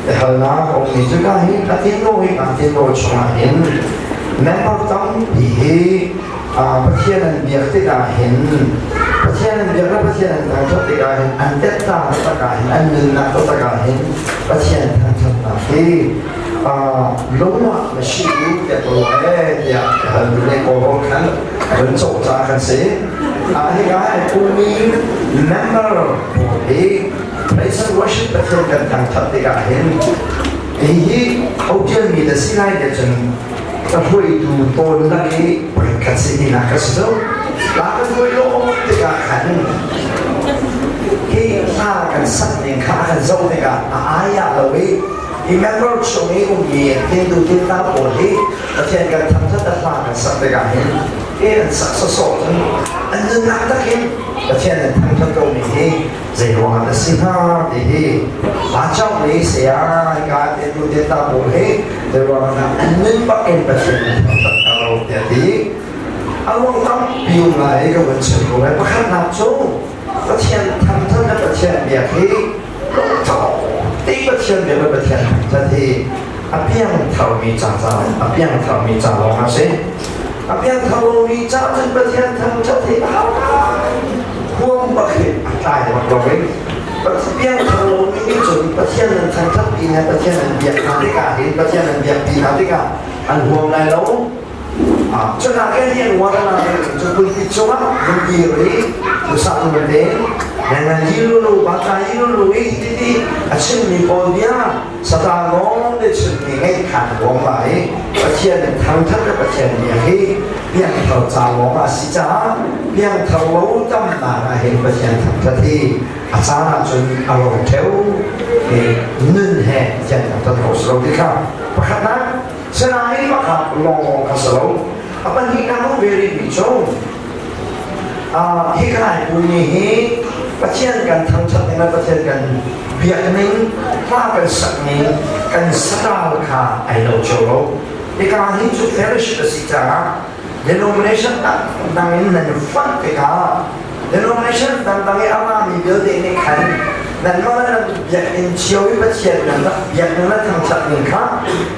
Biahalnak a ummi cu ka hi Latino hi Latino chungah hin member tampi hi Pathian an biak tikah hin, Pathian an biak le Pathian an thangṭhat tikah hin, an tetta taktak ah hin, an nunnak taktak ah hin Pathian thangṭhatnak hi lungah na si u tiah ka ruah ee tiah ka hal mi le Kawlrawn khan vun cawh caah kan si. Hika ai pumi member pawl hi Praise and worship Pathian kan thangṭhat tikah hin hihi hotel mi na si lai te cun ka hruaitu tawn lak i pakhat si tinak ka si zo. La kan hruai lo tikah khan hi hla kan sak ning kha kan zoh tikah a ai ah lo i hi member chung i ummi tintu tinta pawl hi Pathian kan thangṭhat a hla kan sak tikah hin hi an sak sawsawh cun an nunnak takin Pathian an thangṭhat ko mi hi zei ruangah na si hnga ti hi Vancung mi saya hika te tu te ta pawl hi zei ruangah dah an nun bak in Pathian an thangṭhat hnga lo tiah ti a ruang tampi um lai ka vun chim ko lai. Pakhatnak cu Pathian thangṭhat le Pathian biak hi lungtho te Pathian biak le Pathian thangṭhat hi a piangtharmi ca ca a piangtharmi ca lawng a si. A piangthar lomi ca cun Pathian thangṭhat hi a har ngai, huam bak hi a tlai bak lo in. Piangthar lomi nih cun Pathian an thangṭhat pi hna, Pathian an biak hna tikah hin, Pathian an biak pi hna tikah an huam lai lo. Cunak he ni an uar na cu pulpit cungah vun dir i usak nun te nangan yilu bata yilu i titi a chimmi pawl bia Satan lawng nih chimmi ngeih khan huam lai. Pathian in thangthat le Pathian bia hi piangthar ca lawng ah a si caah piangthar lo tamnak ah hin Pathian thangthat hi a caan ahcun a ro ṭheo i nun he Pathian thangthat ko si lo ti kha pakhatnak. Sinain pakhat lawnglawng kha si lo, a pahnihnak um ve rihmi cu hi ka ai pumi hi Pathian kan thangṭhat ning le Pathian kan biak ning, hla kan sak ning, kan satal kha ai lo cio lo. Hika hi cu fellowship a si caah denomination dang in nan fonh tikah denomination dangdang i a rami vialte nih khan nanmah le nan biakinn cio i Pathian nan rak biak nan rak thangṭhat ning kha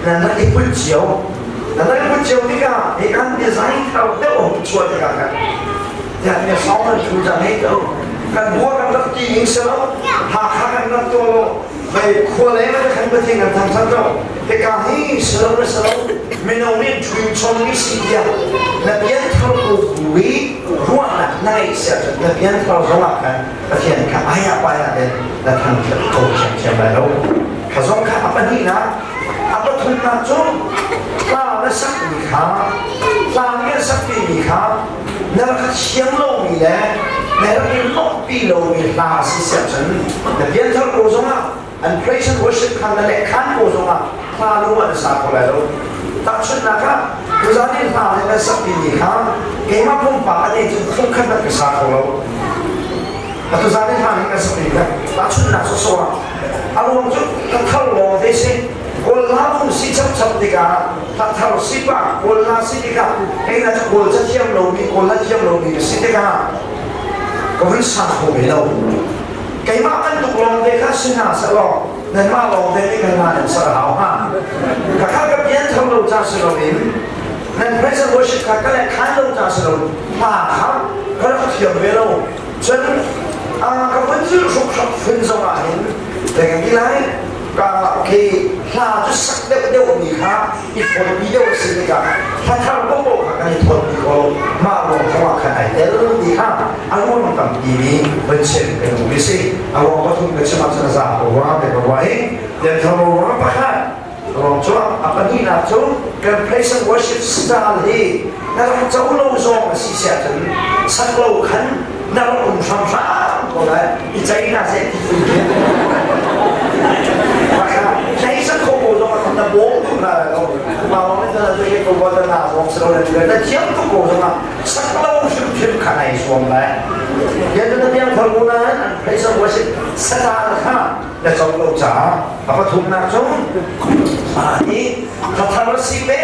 nan rak i put cio. Nan rak i put cio tikah hi kan design thar deuh a hung chuah tikah khan tiah nia song nan thu cang hei ko kan bua kan rak ti ning si lo, Hakha kan rak tuah lo mei khua leng kan Pathian kan thangṭhat lo. Hika hi si lo na si lo, mino nih ṭhuin chom mi si tiah na pianthar ko bu i ruahnak na ngeih si ahcun na pianthar zongah khan Pathian kha aiah paiah ten na thangṭhat kho ṭhiamṭhiam lai lo. Kha zong kha a pahnihnak. A pathumnak cu hla na sakmi kha, hla nih an sakpimi kha na rak thiam lomi le na rak i lawmhpi lomi hla a si si ahcun na pianthar ko zongah, an praise and worship khan na leh khan ko zongah hla lung ah na sa kho lai lo. Tahchunhnak ah, tuzan in hla le kan sakpimi kha keimah pumpak a nei cun phungkhat hmanh ka sa kho lo. Atu zan in hla nih kan sakmi kha tahchunhnak sawsawh ah a ruang cu hlathar lawng te si. Kawl hla um si chapchap tikah, hlathar si pah Kawl hla si tikah, hei na cu Kawl ca thiam lomi, Kawl hla thiam lomi ka si tikah ka hun sa kho ve lo. Keimah bantuk lawng te kha si hna sehlaw nanmah lawng te nih kan hla nan ser hau hnga. Khakha ka pian thar lo ca si loin nan praise and worship kha ka le khan lo ca si lo, hla kha ka rak thiam ve lo. Cun ka vun zulh hrukhrok phun zong ah hin zei kan ti lai, ka khi hla cu sak deuh deuh mi kha i thawnpi deuh a si tikah hla thar popoh kha kan i thawnpi kho lo. Mah ruang zong ah khan ai tel ti kha a ruang tampi mi vun chim ka duh mi si. A ruang pathum ka chim ahcun a za ko rua te ka ruah i pianthar ruang pakhat ruang cu, a pahnihnak cu kan praise and worship style hi na rak co lo zong a si siah cun sak lo khan na rak um hramhram ko lai i cei na seh ti phun khi hlei sak kho ko zong na bawm tuk na lo ma wang na na ke ko wa na zong se lo na na thiam tuk ko zong sak lo hrimhrim kha nai zuam lai yan na piang thar mu na praise and worship style kha na co lo caah. A pathumnak cu hi thathar si pe.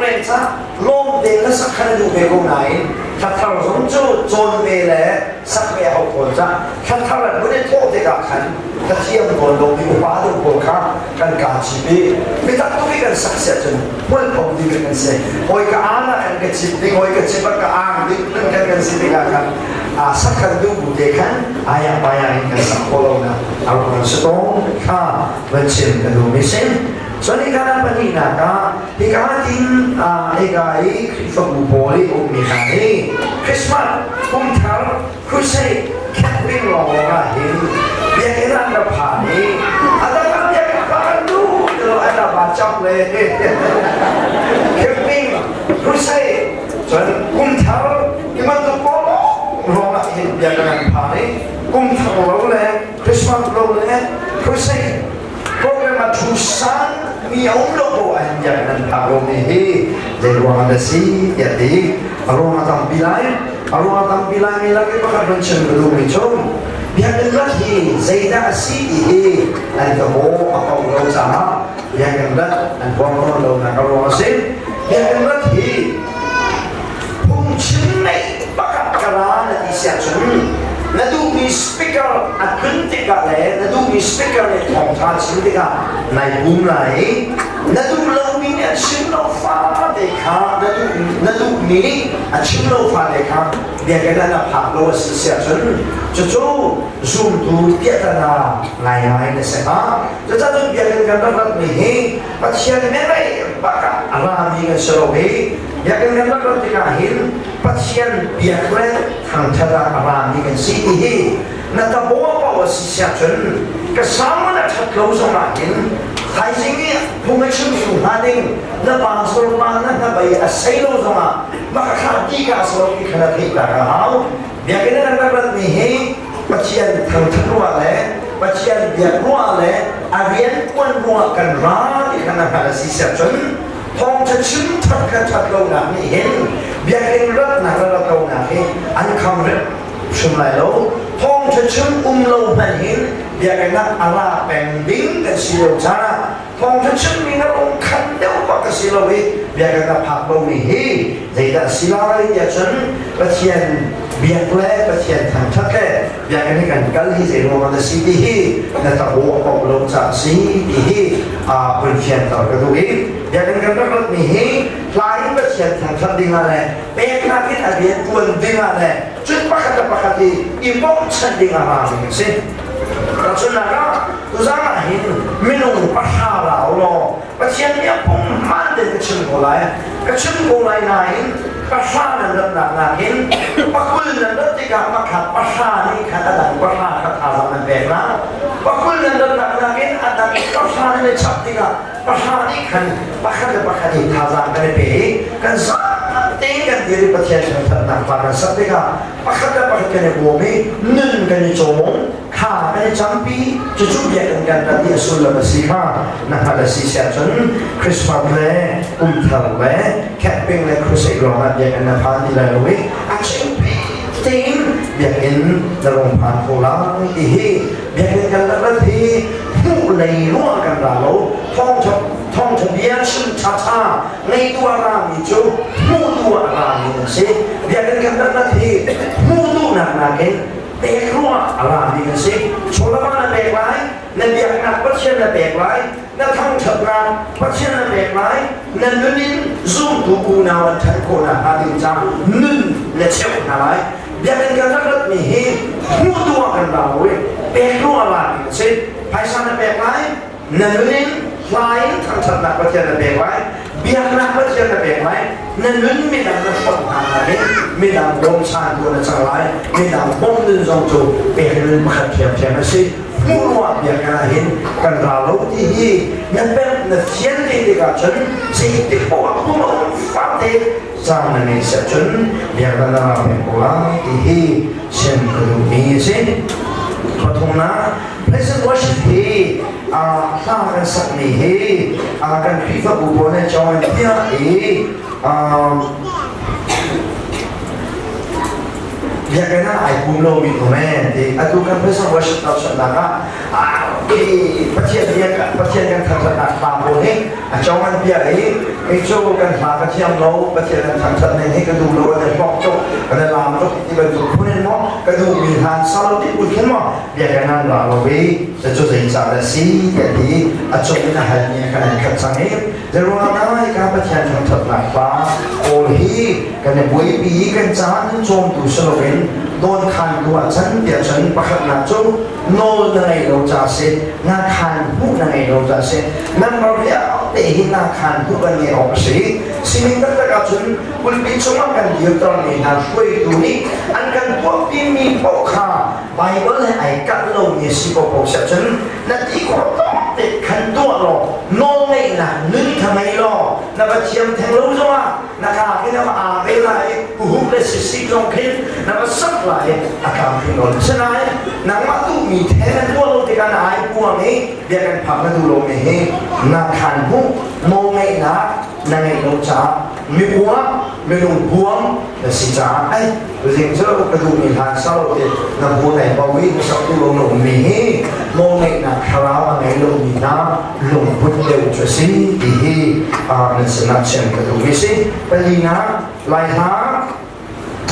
reng ca lawm te na sak khan duh ve ko nain thla zong cu cawn ve le sak ve hau tawn ca thla thar an vun i thawh tikah khan ka thiam tawn lo mi upa deuh pawl kha kan kaa chip i mi tak tuk i kan sak siah cun hmualpho ding kan si. Hawi ka aan ah kan ka chip ding, hawi ka chip ah ka ang ding kan kan si tikah khan sak kan duh bu te khan ayang bayang in kan sak khawh lo na a ruang si tong kha van chim ka duh mi sin. Cun hika na pahnihnak ah hika tin hika i Khrihfabu pawl i ummi hna hi Christmas, kum thar, crusade, camping lawnglawng ah hin biakinn an ra phan i a dang ah biakinn pa kan duh ti lo, an ra ba chap le camping, crusade, cun kum thar ti bantuk pawl ruang ah hin biakinn an phan i kum thar lo le Christmas lo le crusade program a thu san mi a um lo ko ah hin biakinn an phak lomi hi zei ruang ah dah si tiah ti a ruang a tampi lai. A ruang a tampi lai mi lak i pakhat van chim ka duhmi cu biakinn rat hi zeidah a si ti hi an ka maw a ko lo caah biakinn rat an huam tawn lo nak a ruang a si. Biakinn rat hi phungchim neih pakhat ka ra na ti siah cun na duhmi speaker a tlun tikah le na duhmi speaker nih thawngṭha chim tikah nai pum lai i na duh lomi nih a chim lo fate kha na duhmi nih a chim lo fate kha biakinn ah na phak lo a si siah cun cucu zumtu piahtana ngaingai na si hnga. Cucaah cun biakinn kan rak ratmi hi Pathian menmei bak ah a rami kan si lo i biakinn kan rak rat tikah hin Pathian biak le thangṭhat ah a rami kan si ti hi na tabaw paoh a si siah cun ka sermon a ṭhat lo zongah hin thaizing i phung a chimtu hnga ding na pastor pa na hnabei a sei lo zongah mah kha ti ka sawt ti kha na theih ta ka hau. Biakinn an rak ratmi hi Pathian thangṭhat ruah le Pathian biak ruah le a rian ṭuan ruah kan ra ti kha na hngalh a si siah cun thawngṭha chim ṭhat kha ṭhat lonak nih hin biakinn ratnak le rat lonak hi an kham hrim lai lo. Thawngṭha chim um lo hmanh hin biakinn ah a ra peng ding kan si lo caah thawngṭha chimmi na lung khan deuh bak a si lo i biakinn ah phak lomi hi zeidah a si lai tiah cun Pathian biak le Pathian thangṭhat le biakinn i kan kal hi zei ruang ah si ti hi na tabu a pom lo caah si ti hi hun fianter ka duh i biakinn kan rak ratmi hi hla in Pathian thangṭhat ding ah le peknak in a rian ṭuan ding ah le cun pakhat le pakhat i i bawmchan ding ah ra ding a si. Tahchunhnak ah, tuzaan ah hin minung pahra ra u law Pathian nih a phung hmaan tein ka chim ko lai. Ka chim ko lai nain pahra nan ratnak nakin pakul nan rat tikah pakhat pahra nih khan a dang pahra kha thazaang nan pek la. Pakul nan ratnak nakin a dang pahra nan i chap tikah pahra nih khan pakhat le pakhat i thazaang kan i pe i kan zatein kan dir i Pathian thangṭhatnak hla kan sak tikah pakhat le pakhat kan i bawm i nun kan i cawm, kha kan i campi. Cucu biakinn kan rat i a sullam a si kha na hngalh a si siah cun Christmas le kum thar le camping le crusade lawngah biakinn na phan ti lai lo i a chimpi tein biakinn na rung phan kho lai ti hi biakinn kan rat rat hi hmuh lei ruang kan ra lo. Thawngṭha thawngṭha bia chim ṭhaṭha ngeitu a rami cu hmuhtu ah a rami an si. Biakinn kan rat rat hi hmuh duhnak nakin pek ruangah a rami kan si. Chawlama na pek lai, na biaknak Pathian na pek lai, na thangṭhatnak Pathian na pek lai, na nun in zumtu unau an ṭhan khawhnak hnga ding caah nun na cheuh hna lai. Biakinn kan rak ratmi hi hmuhtu ah kan ra lo i pek ruangah a rami kan si. Phaisa na pek lai, na nun in hla in thangṭhatnak Pathian na pek lai, biaknak Pathian na pek lai, na nun midang na hrawmh hna nakin midang bawmchantu na cang lai, midang bawmh nun zong cu pek nun pakhat ṭhiamṭhiam a si. Hmuh ruah biakinn ah hin kan ra lo ti hi na pemh na fian te tikah cun zeitik paoh ah pum a um fate caan na ngei siah cun biakinn na ra peng ko lai ti hi chim ka duhmi a si. Pathumnak, Pleasant worship hi hla kan sakmi hi kan Khrihfabu pawl nih join tiah i biakinn ah ai pum lomi um ee ti atu kan pleasant worship tauchannak ah Pathian biak Pathian kan thangṭhatnak hla pawl hi. A cong an piah i kei cu kan hla ka thiam lo, Pathian an thangṭhat ning hi ka duh lo, an i hlawk tuk, an i laam tuk ti bantuk phun in maw ka duhmi hlan sa lo ti phun khin maw bia kan nan ra lo i cu zeicah dah si tiah ti a cung in a halmi khan an khat cang i zeiruangah dah hika Pathian thangṭhatnak hla pawl hi kan i buaipi i kan caah nan cawmtu si loin dawnkhantu ah can tiah cun pakhatnak cu nawl na ngei lo ca si, na khaan hmuh na ngei lo ca si, member vialte hi na khaan hmuh kan ngei awk a si. Sining taktak ahcun pulpit chungah kan dirtermi hna hruaitu nih an kan tuahpimi paoh kha Bible he ai kalh lomi si ko ko siah cun na ti khawh tawk te khan tuah law nawlngeihnak nun kha ngei law na va thiam theng lo zongah na ka khi na va aa ve lai, huhup le sisik zong khin na va sak lai, a tlamtling lo. Sinain nangmah duhmi the na tuah lo tikah na ai puang i bia kan phak na duh lomi hi na khan hmuh nawlngeihnak na ngeih lo caah miuang minung buang na si caah ai tuzing cu ka duhmi hlan sau te na bu nai bo i na sak tu lo na ummi hi nawlngeihnak thlarau a ngei lomi hna lungput deuh cu a si ti hi nan sinah chim ka duhmi si. Palinak, Lai hla,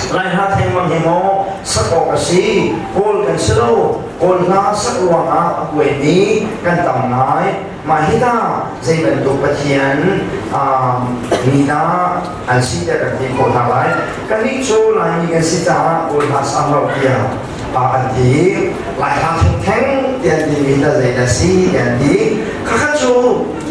Lai hla thengmang hi maw sak awk a si? Kawl kan si lo. Kawl hla sak ruangah a kuaimi kan tam ngai. Mah hi dah zei bantuk Pathian mi dah an si tiah kan ti khawh hna lai. Kannih cu Laimi kan si caah Kawl hla sang lo tiah an ti. Lai hla thengtheng tiah an timi dah zei dah si tiah an ti. Khakha cu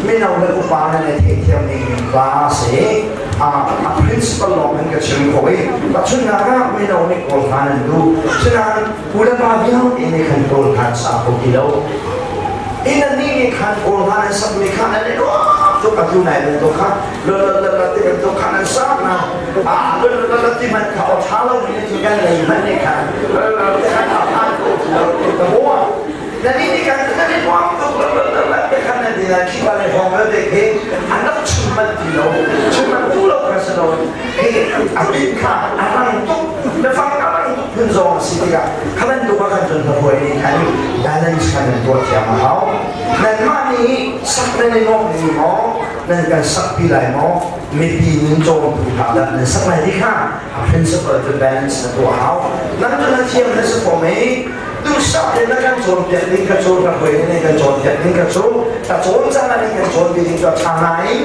mino le upa nan i theihthiam ning hla a si. A principle lawng in ka chim ko i tahchunhnak ah mino nih Kawl hla nan duh. Sinain u le pa vialte nih khan Kawl hla an sa kho ti lo. Inn nih nih khan Kawl hla an sakmi kha an i nuam tuk. Atu nai bantuk kha la ti bantuk kha an sak na a la ti man kha aw ṭha lo mi cu kan lei man nih khan la ti khan a phan ko ti lo ka bua na ni nih khan nan i nuam tuk la la ti khan nan ti na khi ba le hong la te khi an rak chim man ti lo, chim man tu lo kha si lo. Hi a bit kha a rang tuk, na fang a rang tuk phun zong a si tikah kha bantuk ah khan cun hlahuai nih khan balance kha nan tuah thiam a hau. Nanmah nih sak nan i nuamh mi maw nan kan sakpi lai maw, mipi nin cawmtu hna dah nan sak lai ti kha a principle cu balance na tuah hau. Nang cu na thiam na si fom i duhsah tein na kan cawnpiak ding kha cu hlahuai nih kan cawnpiak ding kha cu ta cawn caan ah kan cawnpi ding cu a ṭha nain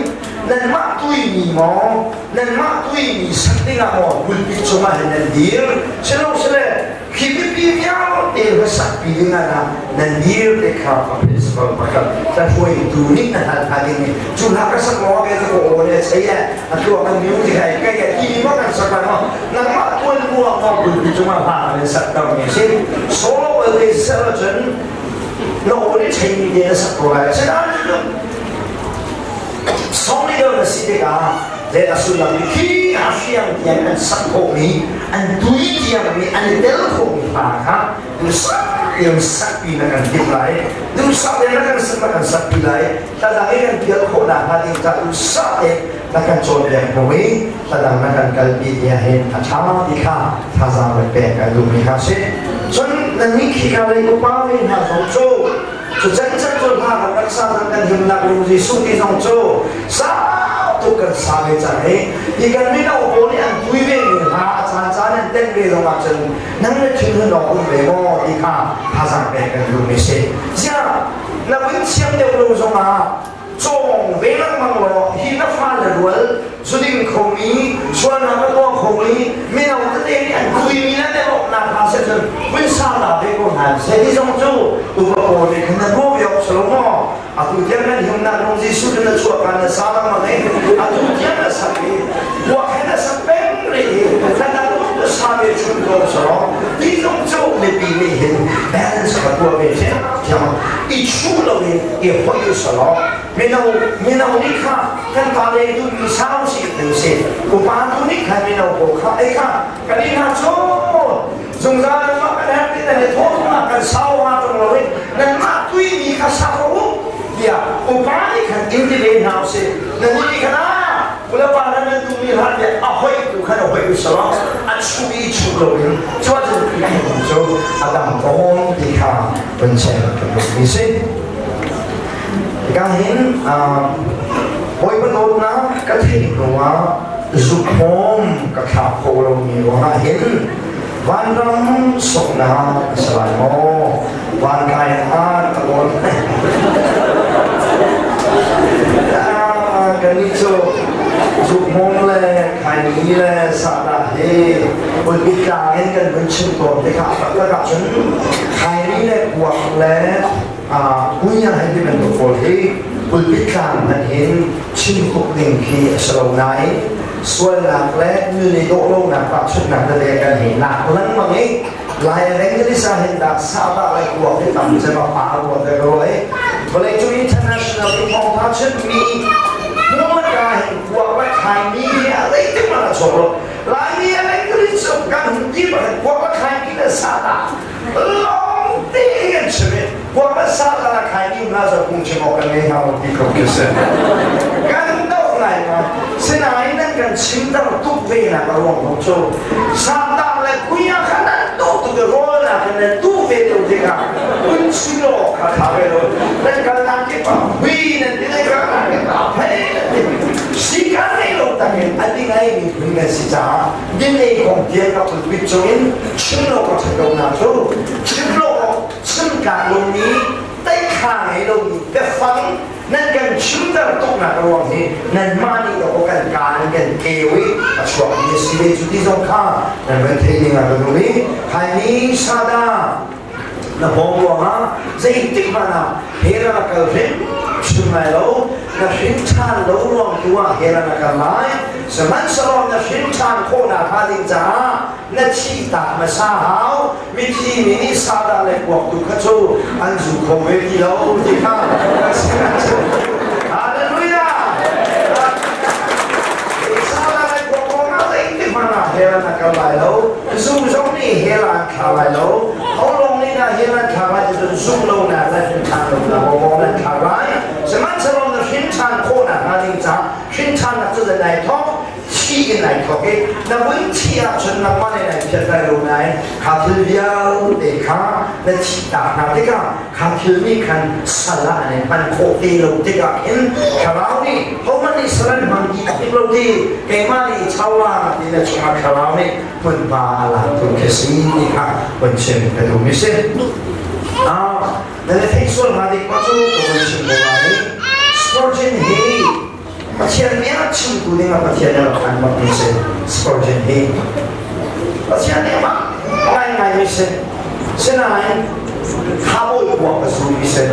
nanmah tuimi maw, nanmah tuimi sak dingah maw pulpit cungah hin nan dir silosile khi mipi vialte hlasak pi dingah nan dir te kha a principal pakhat hruaitu nih na hal hna ding i cu hla ka sak maw ke ko aw ne chei e a tua kan music ai kai ka ti ma kan sak ma nangmah tuan buak ma pulpit cungah hla nan sak tar mi si solo te sel cun na aw ne chei mi te na sak ko lai. Sinain song leader na si tikah le a sullam khi a hriang tiang an sak khawhmi, an tui tiangmi, an i tel khawhmi hla kha duhsah tiang sakpi na kan timh lai, duhsah te na kan sak na kan sakpi lai. Hladang i kan pial khawhnak hnga ding ca duhsah te na kan cawnpiak hnu i hladang na kan kalpi tiah hin a ṭha ti kha thazaang le pek kan duhmi kha si. Cun nannih khika lei upa ve hna zong cu cu cancan cu hla kan rak sa cang, kan himnak lung Jesuh ti zong cu sau tuk kan sa ve cang i hi kan mino pawl nih an pui ve mi hla a caan caan an tenh ve zong ahcun nang le thin hun awk um ve maw ti kha thazaang pek kan duh mi si. Ziah na vun thiam deuh lo zong ah cawng ve lengmang law hi na fale rual zuding khomi, sualnak a tuah khomi mino tete nih an kuimi na telawknak hna seh cun hun sa ta ve ko hna seh ti zong cu upa pawl nih khan na ruah ve awk si lo maw? Atu tiang nan himnak lung Jesuh na chuah kan na sa lengmang i atu tiang na sak i buak he na sak peng rih i na na sa ve chun ko sawh ti zong cu mipi nih hin balance ka tuah ve thiam i chu lo in i hoi sawh. Mino, mino nih kha kan pale tu mi sau si tu si, upa tu nih khan mino ko kha ei kha kan i hna cu zungzal nangmah kan herh ti nan i thawh ma kan sau ma tung lo in nanmah tui mi kha sa ko u tiah upa nih khan in ti ve hna usih. Nan nih khan a ulapa nan nan tu mi hlah tiah a hoi tu khan a hoi u salo a chu i chu lo in cu ahcun cu a dam tawn ti kha vun chen kan duh mi si. Hika hin Bawipa dawtnak ka theih hnuah zukhawm ka thlak kho lomi ruangah hin vanram soknak a si lai maw? Van kai ah ka lawn. Kannih cu zukhmawm le khaini le sahdah hi pulpit tlang in kan vun chim tawn tikah a taktak ahcun khaini le kuak le kunya he ti bantuk pawl hi pulpit tlang hmanh hin chim khuk ding khi a si lo nain sualnak le nun i dawh lonak tahchunhnak tete kan hei lak lengmang i Lai evangelist ah hin dah sahdah le kuak hi tam cem a pa ruat ve ko ai. Vawlei cung international i thawngtha chimmi hmuaka hin kuak le khaimi hi a zeitik hmanh a chuak lo. Laimi evangelist cu kan hun ti bak kuak le khaimi le sahdah lawng te kan chim i kuak le sahdah le khaimi um hna zo kung chim awk kan ngei hna lo ti ko khi si. Kan doh ngai ma. Sinain nan kan chimter tuk ve nak a ruang kong cu Sahdah le kuya kha nan duh tuk i rawl nak in nan duh ve deuh tikah kun chilo kha tha ve lo. Nan kalnak kip ah hui nan ti lai kalnak kip ah phei nan ti. Sikan ngei lo takin a ding ai mi phun kan si caah din ei kong tiang ka pulpit cungin chim lo ka ṭhat lo nak cu chim lo awk chim tlak lomi teikha ngei lomi biafang nan kan chimter tuknak ruang hi nanmah nih dawh kan ka nan kan keu i a chuakmi a si ve cu ti zong kha nan van thei ding ah ka duh i haimi sada na bawm ruangah zeitik hmanh ah hell ah na kal hrim hrim lai lo. Na hrin ṭhan lo ruang tu ah hell ah na kal lai. Sihmanhsehlaw na hrin ṭhan khawhnak hnga ding caah na thih tak hmasa hau. Mithi mi nih sahdah le kuak tu kha cu an zu kho ve ti lo ti kha. Hallelujah! Sahdah le kuak ruangah zeitik hmanh ah hell ah na kal lai lo. Zu zong nih hell ah an thla lai lo. Holong nih dah hell an thlak lai ti cun zumh lonak le hrin ṭhan lonak awng an thlak lai. Sihmanhsehlaw na hrin ṭhan khawhnak hnga ding caah hrin ṭhannak cu nai thawk, thi in nai thawk i na vun thi ahcun nangmah nih nai phiat lai lo nain kha thil vialte kha na thih tak hna tikah kha thil nih khan sal ah an in hman khawh te lo tikah hin thlarau nih hohmanh nih sal an hmang dih tik lo ti keimah nih chawla ti na chungah thlarau nih hmunhma a laktu khi si ti kha vun chim ka duh mi si. Ah, na le theih sual hnga ding pa cu ka vun chim ko lai. Spurgeon hi Pathian bia chimtu ding ah Pathian nih rak an bak mi si. Spurgeon hi Pathian nih amah ngaingai mi si. Sinain khabawi kuak a zu mi si.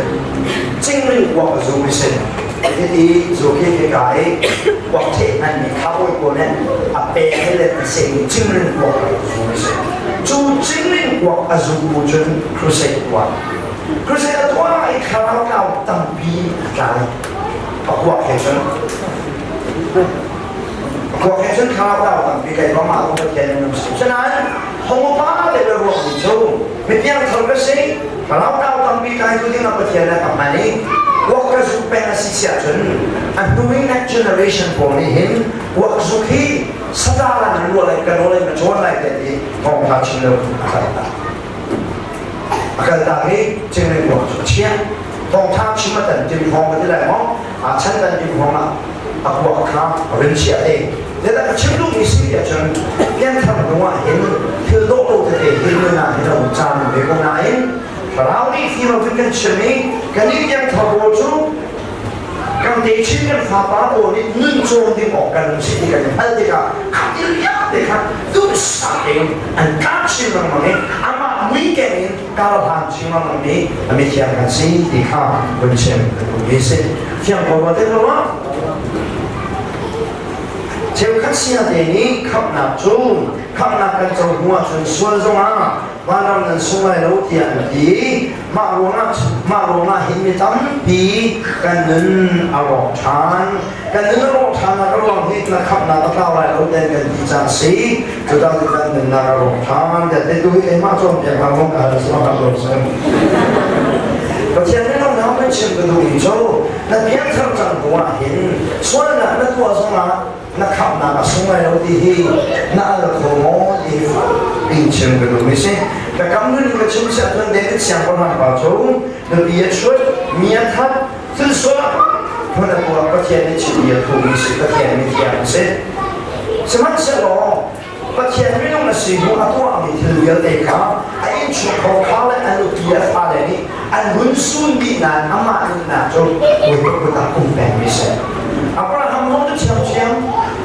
Cingring kuak a zu mi si. Hiti zu khi khi ka i kuak theh hman mi khabawi pawl nih a pe he le a seh mi cingring kuak a zu mi si. Cu cingring kuak a zu bu cun crusade tuah. Crusade a tuah i thlarau tlau tampi a tlai. A kuak he cun a kuak he cun thlarau tlau tampi kai bang ah Pathian in um si. Sinain homopa le ruak mi cu mipiang thar ka si, thlarau tlau tampi tlai tu ding ah Pathian a ka hman i kuak ka zuk peng a si siah cun a hnu i next generation pawl nih hin kuak zuk hi satalan in ruah lai ka nawl in ka cawn lai te ti thawngtha chim lo a kal tak a kal tak i cingling kuak cu a chiah. Thawngtha chim a tan tim hawng ka ti lai maw, a chan tan tim hawng ah a kuak kha a rin chiah te. Zeidah ka chim duhmi si tiah cun pianthar hnu ah hin thil dawh lo tete hi nun ah hin a um caan ve ko nain thlarau nih fim a vun kan chim i kannih piangthar pawl cu kan techin kan fapa pawl nih nun cawn ding awk kan um si ti kan i hngalh tikah kha thil vialte kha duhsah tein an tlak chin lengmang i amah mui keng in kar hlan chin lengmang mi a mithiang kan si ti kha vun chim kan duhmi a si. Thiang ko rua te ko Cheukhat siate nih khamhnak cu khamhnak kan co hnu ahcun sual zongah vanram nan sung lai lo tiah an ti. Mah ruangah hin mi tampi kan nun a rawk ṭhan. Kan nun a rawk ṭhannak a ruang hi na khamhnak a tlau lai lo tiah kan ti cang si. Cucaah kan nunnak a rawk ṭhan. Tiah te tu hi keimah cawnpiak hna mong ka hal si ma lo si. Pathian nih nang kan chim ka duhmi cu na piangthar cang hnu ah hin sualnak na tuah zongah na khamhnak a sung lai lo ti hi na al kho maw ti hi chim ka duhmi si. Ka kam nun in ka chim si ahcun David siangpahrang pa cu nupi a chut, mi a that, thil sual. Hmun a tuah Pathian nih chimmi a thumi si, Pathian mi thiang a si. Sihmanhsehlaw Pathian minung a si hnu a tuahmi thil vialte kha a innchungkhar kha le a nupi a fale nih an hun sun dih nain amah nunnak cu Bawipa kut ah um pengmi si. Abraham zong cu ṭhiamṭhiam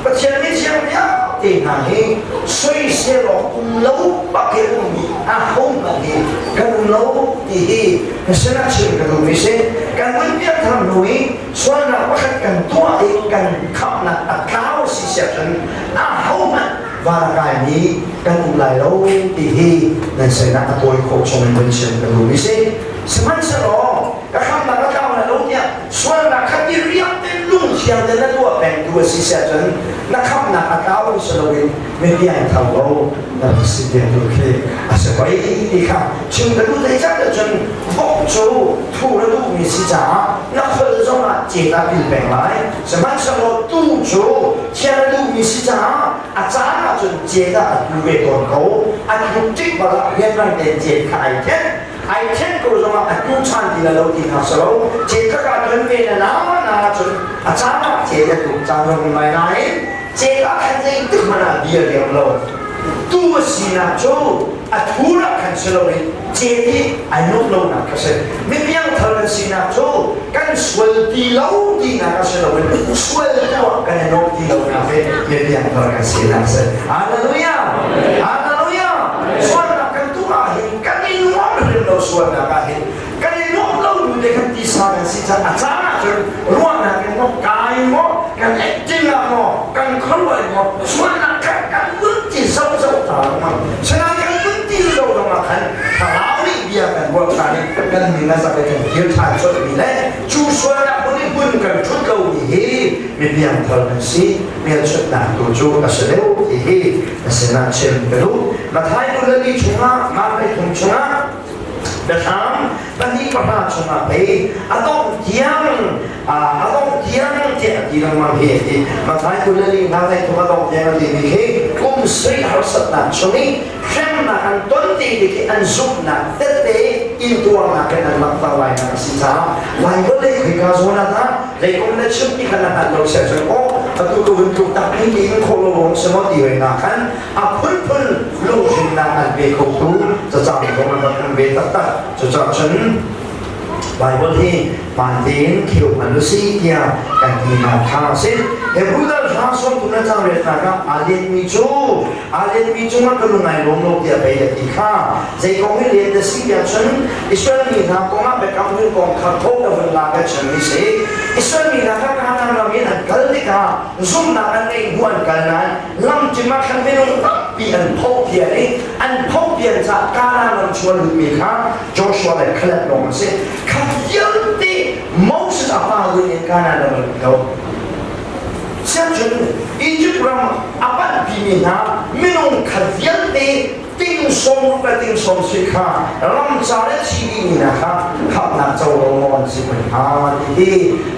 Pathian mi thiang vialte hna hi soisel awk um lo bak i ummi ahohmanh hi kan um lo ti hi na sinah chim ka duhmi si. Kan vun piangthar hnu i sualnak pakhat kan tuah i kan khamhnak a tlau si siah cun ahohmanh van a kaimi kan um lai lo ti hi nan sinah a tawi khawh chung in vun chim ka duhmi si. Sihmanhsehlaw ka khamhnak a tlau lai lo tiah sualnak kha ti riak tein lungthiang tein na tuah peng tu a si siah cun na khamhnak a tlau in si loin mi piangthar lo na rak si tiang tu khi a si hoi ti kha chim ka duh. Zeicahtiah cun vok cu thu na duhmi si caah na khol zongah cet ah pil peng lai, sihmanhsehlaw tuu cu thian a duhmi si caah a caan ah cun cet ah a tlu ve tawn ko. A tluk tik bal ah rianrang tein cet kha ai thenh, ai thenh ko zongah a tlu ṭhan ti la lo ti hna si lo. Cet kha ka tun ve na na na cun a caan ah cet a tluk caan zong um lai nain cet ah khan zeitik hmanh ah bia liam lo. Tu a sinak cu a thur ah khan si loin cet i ai nuamh lonak kha si. Mi piangthar kan sinak cu kan sual ti lo tinak a si loin sual tuah kan i nuamh ti lonak hi mi piangthar kan sinak a si. Hallelujah! Hallelujah! Sualnak kan tuah ah hin kan i nuam hrim lo. Sualnak ah hin kan i nuam lo nu te kan tisa kan si cang. A caan ah cun ruahnak in maw, kai maw, kan acting ah maw, kan khuaruah in maw, sualnak khan kan nun ti zoh ta lengmang. Sinain kan nun ti lo zong ah khan thlarau nih bia kan ruah ṭhan i kan min a zak i kan kir ṭhan colhmi le cu sualnak hmun i hmun kan ṭhut lomi hi mi piangthar kan si hmelchunhnak tu cu a si deuh ti hi a sinah chim ka duh. Matthai 22 chungah, Mark 3 chungah, biahram 2:10 chungah pei a dongh tiang, a dongh tiang tiah ti lengmang hi a ti. Matthai 22 hna hlei thum a dongh tiang a timi khi kum sui harsatnak chung i hremnak an ton ti ti khi an zumhnak tette intuarnak in an langhter lai nak a si caah Bible lei khika zawn ah hna leikum na chim ti kha na hngalh lo siah cun aw atu ka vun tluk tak ni ti in khawh lo ruang si maw ti hoi na khan a phunphun lunghrinnak an pe khotu cacang zong an rak um ve taktak. Cucaah cun Bible hi hmaan tein kheu hman u si tiah kan tinak kha a si. Hebrew dal hra sawm tu na cang riatnak ah aa letmi cungah ka lung ai lawm lo tiah pei a ti kha. Zei kong hi let na si tiah cun Israel mi hna kong ah biakam hlun kong kha tho ka vun la ka chimmi si. Israel mi hna kha Kanaan ram in an kal tikah zumhnak an ngeih hnu an kal nain lamcim ah khan minung tampi an phohpian i an phohpian caah Kanaan ram chung a lutmi kha Joshua le Caleb lawng an si. Kha vialte Moses a pa win in Kanaan ram an lut lo. Siangcun Egypt ram a panhpimi hna minung kha vialte ting sawm ruk le ting sawm sui kha ramcar le thi dihmi hna kha khamhnak co lo maw an si kun hnga ti hi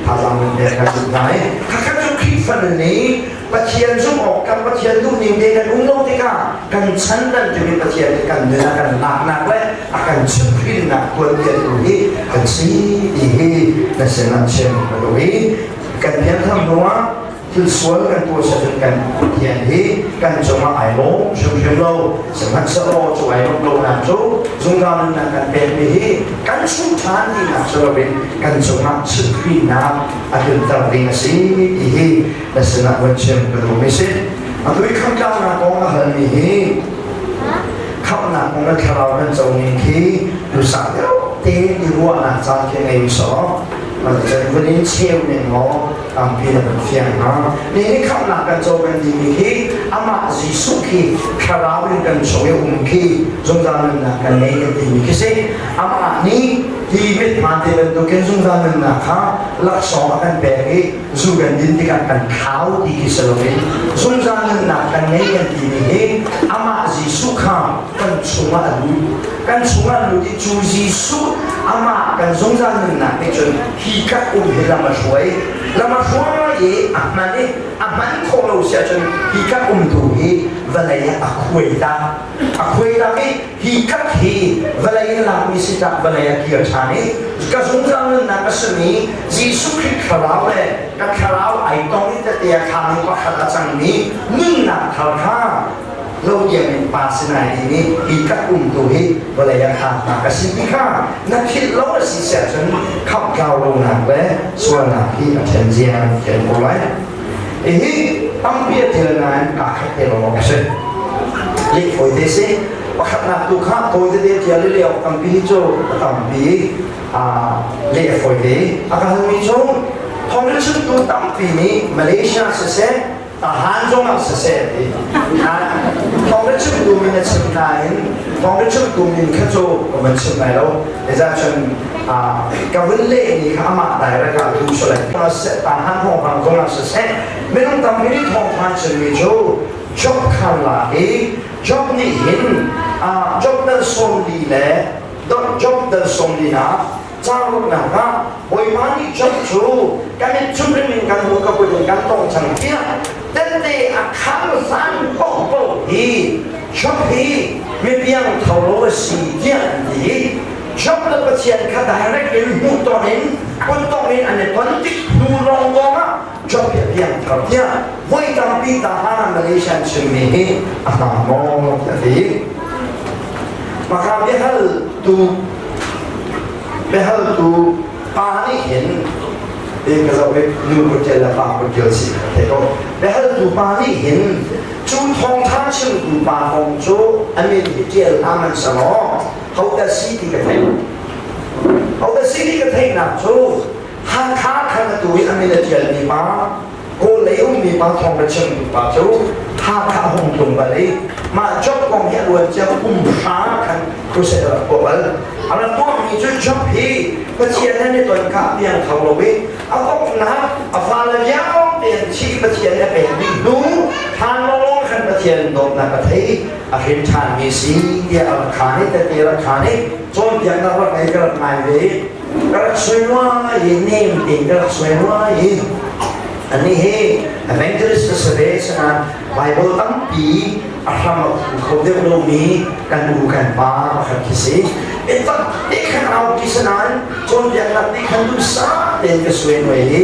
thazaang nan pek kan duh hna i khakha cu Khrihfa nun nih Pathian zumh awk kan Pathian duhning te kan um lo tikah kan chan kan timi Pathian nih kan nun a kan laknak le a kan chimhhrinnak tuanbia tu hi kan si ti hi na sinah chim ka duh i kan pianthar hnuah thil sual kan tuah cun kan Pathian hi kan cungah ai lawm hrimhrim lo. Sihmanhsehlaw cu ai lawmh lonak cu zungzal nunnak kan pekmi hi kan chung ṭhan tinak si loin kan cungah chimhhrinnak a tlunter ding a si ti hi na sinah vun chim ka duhmi si. Atu i khamhtlaknak kong a halmi hi, khamhnak kong na thlarau kan co ning khi duhsah deuh tein i ruahnak caan khi ngei usawh cun vun in cheu ning law tampi na kan fiang hnga. Nihin khamhnak kan co kan timi khi amah Jesuh khi thlarau in kan chung i um khi zungzal nunnak kan ngei kan timi khi si. Amah nih hi mithmaan te bantukin zungzal nunnak kha laksawng a kan pek i zu kan din tikah kan thlau ti khi si loin zungzal nunnak kan ngei kan timi hi amah Jesuh kha kan chungah a lut, kan chungah lut i cu Jesuh Amah kan zungzal nunnak nih cun hi tlak um hi lam a hruai. Lam a hruai i a hman i a hman khawh lo si ahcun hi tlak um tu hi vawlei ah a khuai ta. A khuai tak i hi tlak hi vawlei in lakmi si cah vawlei a kir ṭhan i ka zungzal nunnak a simi Jesuh Khrih thlarau le ka thlarau ai tong i tete a khang pakhat a cangmi nunnak thar kha lo tiang in pa sinai ding i hi ka um tu hi vawlei ah kha hna ka si ti kha na philh lo a si siah cun khamh tlau lonak le sualnak hi a ṭhen ziang ṭhen ko lai. Hihi tampi a ṭial nain kaa khat te lawng a si. Leh fawi te si. Pakhatnak tu kha tawi tete ṭial i leh awk tampi hi cu a tampi leh a fawi te. A ka halmi cu thawngṭha chimtu tampi nih Malaysia siseh Tahan zongah siseh ti. Thawng na chimtu min na chim nain thawng na chimtu min kha cu ka van chim lai lo. Eza cun ka vun leh ni kha amah direct ah tu salai. Tahan thawngpang zongah siseh minung tampi nih thawngtha chimmi cu job khan la i job nih hin job dal 40 le job dal 40 nak Cauknak ah Bawipa nih Job cu kan i cumrim in kan hmu ka kut in kan tong cang tiah tette a khar zan paohpaoh hi Job hi mipiang tho lo a si tiah an ti. Job le Pathian kha direct in hmuh ton in kut tong in an i ton tik hnu lawnglawng ah Job hi a piang thar tiah voi tampi Tahan Malaysia an chimmi hi a hmaan maw tiah a ti. Maka biahaltu pa nih hin ka zoh i nu kutṭial le pa kutṭial si ka thei ko. Biahaltu pa nih hin cu thawngṭha chimtu pa kong cu a min hi ṭial hna hmanh selaw hodah si ti ka thei. Hodah si ti ka theihnak cu Hakha khan atu i a min a ṭialmi pa Kawl lei ummi pa thawng na chimtu pa cu Hakha a hung tlung bal i mah Job kong hi a luan cia kum hra khan crusade a rak tuah bal. A rak tuahmi cu Job hi Pathian he ni ton kha a piang kho lo i a donghnak a fale vialte an thih Pathian a pek dih hnu hlan lawnglawng khan Pathian dawtnak a thei a hrin ṭhanmi si tiah a rak khaan i tete a rak khaan i cawnpiaknak rak ngei ka rak ngai ve i ka rak suai ruai i nem tein ka rak suai ruai i anih hi evangelist ka si ve sinain Bible tampi a hram a phu kho deuh lomi kan u kan pa pakhat khi si. Biatak te khan au ti sinain cawnpiaknak nih khan duhsah tein ka suai nuai i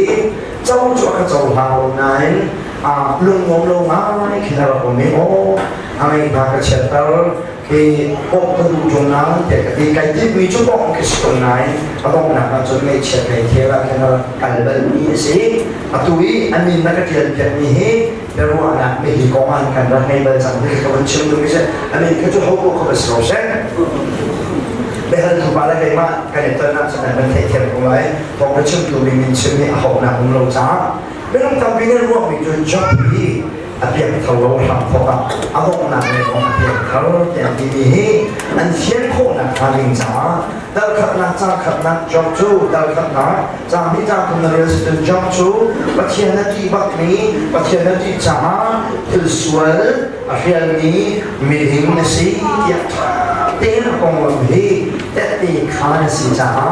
co cu a ka cohlang lo nain lungnuam lo ngai khin a rak um i aw a ngei hna ka chiatter hi bawmh ka duh ṭung nain tiah ka ti. Kai timhmi cu bawmh ka si ṭung nain a donghnak ah cun ngaihchiat ngaihkhel ah khin a rak kal balmi a si. Atu i a min na ka ṭial piakmi hi biaruahnak biahi kong ah kan rak ngei bal cang ti ka vun chim duhmi si. A min kha cu ho ko kha va si ko seh. Biahaltu pa le keimah kan i ton ahcun kan van theihthiam ko lai. Thawng ka chimtu mi min chim hi a honak um lo caah minung tampi nih ruahmi cu Job hi a piangthar lo hramthawk ah a donghnak lei kong a piangthar tiah timi hi an fian khawhnak hnga ding caah dal khatnak cang khatnak Job cu dal khatnak cang hnih cang thum na rel si cun Job cu Pathian a ṭih bakmi Pathian a ṭih caah thil sual a hrialmi miding na si tiah ṭha tein a konglam hi tehte khaan a si caah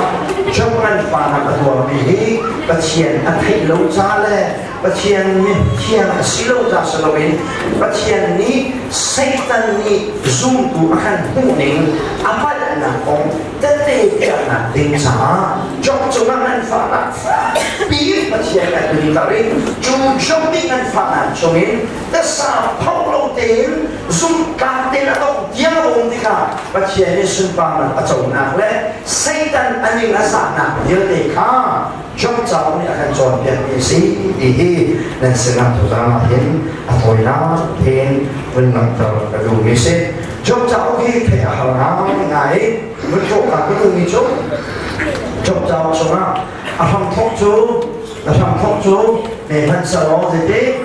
Job nganfahnak a tuarmi hi Pathian a theih lo ca le Pathian nih thiang a si lo ca si loin Pathian nih Satan nih zumtu a kan hmuhning a palhnak kong tette piaknak ding caah Job cungah nganfahnak fakpi Pathian a tlunter i cu Job nih nganfahnak chungin tasa phoh lo tein zumhtlak tein a dongh tiang a um tikah Pathian nih sunparnak a conak le Satan a ning a zahnak vialte kha Job cauk nih a kan cawnpiakmi a si ti hi nan sinah tuzaan ah hin a tawinak tein vun langhter ka duhmi si. Job cauk hi theih a har ngaingai i vun thawh ka duhmi cu Job cauk chungah a hramthawk cu a hramthawk cu me hmanh selaw zeiti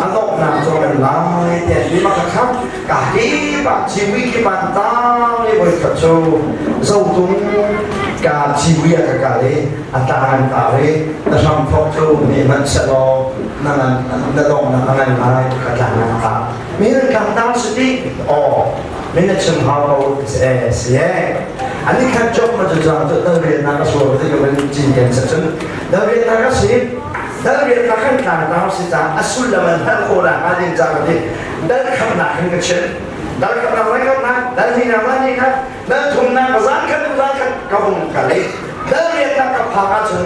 a donghnak cu kan lai tiah ti ma ka khap ka hi ba civui ki ban tang i voi khat cu zotung ka civui a ka kal i a tlang an tar i na hram thawk cu mi hmanh selaw na ngan na donghnak a ngan lai ka tlang an ta mi nan tlang tang si ti aw min na chim hau ko si e si e. Ani khat job ma cu cang cu dal rian nak a sual ti ka van cin ken sa cun dal rian nak a si dal rian nak kan tlang tang si ca a sullam an hngalh khawh nak hnga ding ca ka ti dal kham nak hin ka chim dal kham nak lai kham nak dal hi nak lai ni nak dal thum nak zan khat zan khat ka hung kal i dal rian nak ka phak ahcun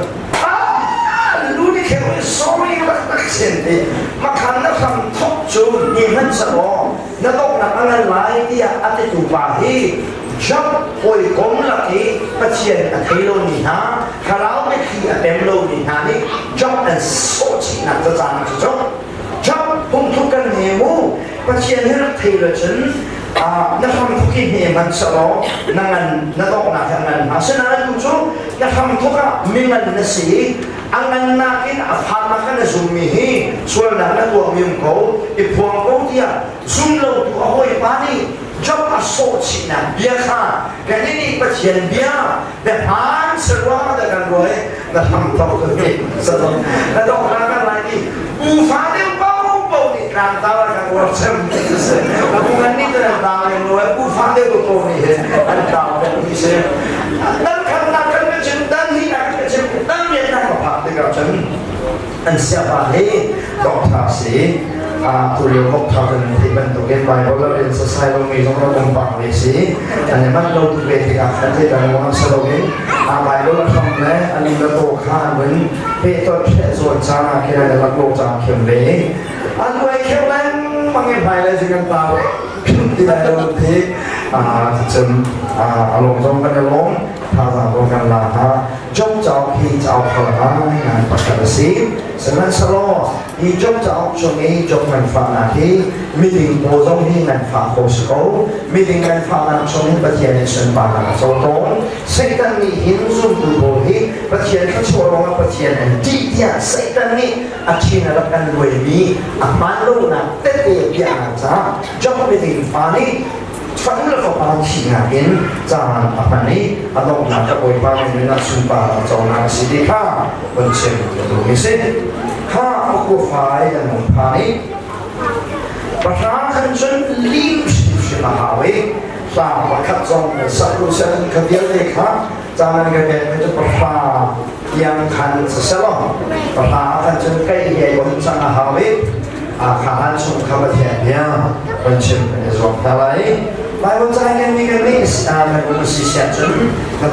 lu ni kheu in sorry rak tak sin ti makhan na hram thok cu ni hman sa maw na donghnak a ngan lai tiah a titu pa hi Job hawikom lak i Pathian a thei lomi hna thlarau biathli a pem lomi hna nih Job an sawhchihnak cacaan cu cu Job phungthluk kan hne mu Pathian hi rak thei lo cun na hramthuk hi hne hmanh selaw na ngan na donghnak hi a ngan hnga asinain tu cu na hramthuk ah mingan na si i a ngannak in a faknak kha na zummi hi sualnak na tuahmi um ko i phuang ko tiah zum lotu a hawipa nih Job a sawhchihnak bia kha kan nih Pathian bia biahmaan saruang dah kan ruah i na hram thok tu hi sadon na donghnak kan lai ti ufa deuh paohpaoh nih tlangtar ah kan uar cem na bu ngan nih kan tang lem lo ufa deuh paoh nih hin an tang deuh mi si dan khatnak kan ka chim dan hnihnak kan ka chim dan riatnak ka phak tikah cun an siapa hi doctor si a tu lio doctor kan theih bantukin Bible la rin sasai lomi zong rak um pah ve si an i manh lo tu ve tikah kan theih dang wang sa loin a Bible a hram le an la to kha an vun pe ton hreh zawn caan ah khin an lak lo caan khem ve an uai kheu lengmang i hmai le zing an tar ti lai lo ti cun a lawm zong kan i lawm thazaang zong kan la hna Job cauk hi cauk har ngai pakhat a si. Sihmanhsehlaw hi Job cauk chung i Job nganfahnak hi miding pawl zong hi nganfah kho si ko. Miding nganfahnak chung in Pathian nih sunparnak a co tawn. Satan nih hin zumtu pawl hi Pathian thluachuah ruangah Pathian an ṭih tiah Satan nih a thin a rak kan luaimi a hmaan lonak tete piahnak caah Job miding fa nih Fanu le fapa thihnak in caan a hman i a donghnak ka Bawipa nih nun ah sunpar a conak a si ti kha von chim ka duhmi si. Kha pakua fai an hung phan i pahra khan cun lim hrimhrim a hau i hla pakhat zong sak u seh kha vialte kha caan an ka pekmi cu pahra tiang khan siselaw pahra khan cun kai he on cang a hau i kha han chung kha Pathian bia kan chim kan i zuam hna lai. Bible ca kan mi kan nih kan um si siah cun na